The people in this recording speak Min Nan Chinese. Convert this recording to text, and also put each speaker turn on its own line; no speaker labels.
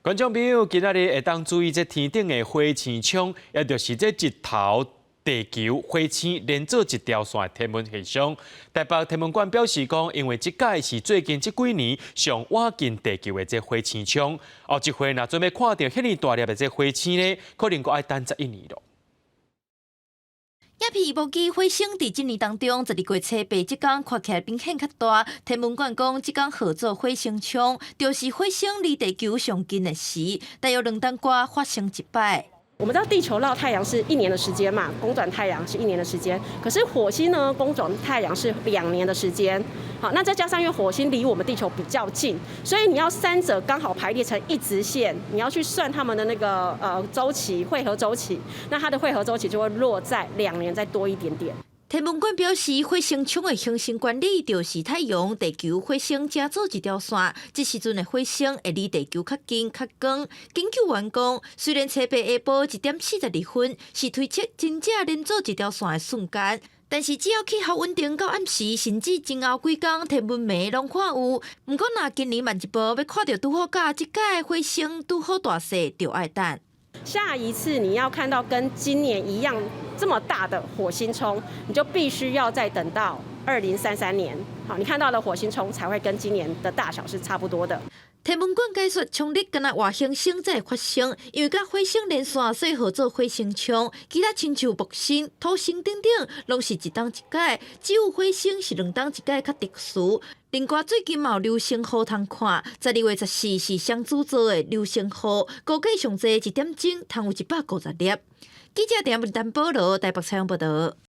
觀眾朋友，今仔日會當注意這天頂的火星衝，也就是這日頭、地球、火星連做一條線的天文現象。台北天文館表示講，因為這擺是最近這幾年上倚近地球的這火星衝，後一回若準備看著遐爾大粒的這火星呢，可能閣愛等11年囉。
影片無記火星佇這年當中，12月初八這工看起來明顯較大。天文館講，這工號做火星衝，就是火星離地球上近的時，大約2冬外發生一擺。
我們知道地球繞太陽是一年的時間嘛，公轉太陽是一年的時間。可是火星呢，公轉太陽是2年的時間。好，那再加上因為火星離我們地球比較近，所以你要三者剛好排列成一直線，你要去算他們的那個週期匯合週期，那它的匯合週期就會落在2年再多一點點。
天文館表示，火星衝的形成原理就是太陽、地球、火星成做一條線。這時陣的火星會離地球較近、較光。研究員講，雖然初八下晡1點42分是推測真正連做一條線的瞬間，但是只要氣候穩定到暗時，甚至前後幾工天文迷攏看有。毋過，若今年慢一步欲看著拄好佮這擺火星拄好大細，就愛等。
下一次你要看到跟今年一樣這麼大的火星衝，你就必須要再等到2033年。好，你看到的火星衝才會跟今年的大小是差不多的。
天文館解說，衝日敢若外行星才會發生，因為佮火星連線，所以號做火星衝。其他親像木星、土星等等，攏是一冬一擺，只有火星是兩冬一擺較特殊。另外，最近嘛有流星雨通看，12月14是雙子座的流星雨，估計上濟一點鐘通有150粒。記者鄭文丹保羅台北採訪報道。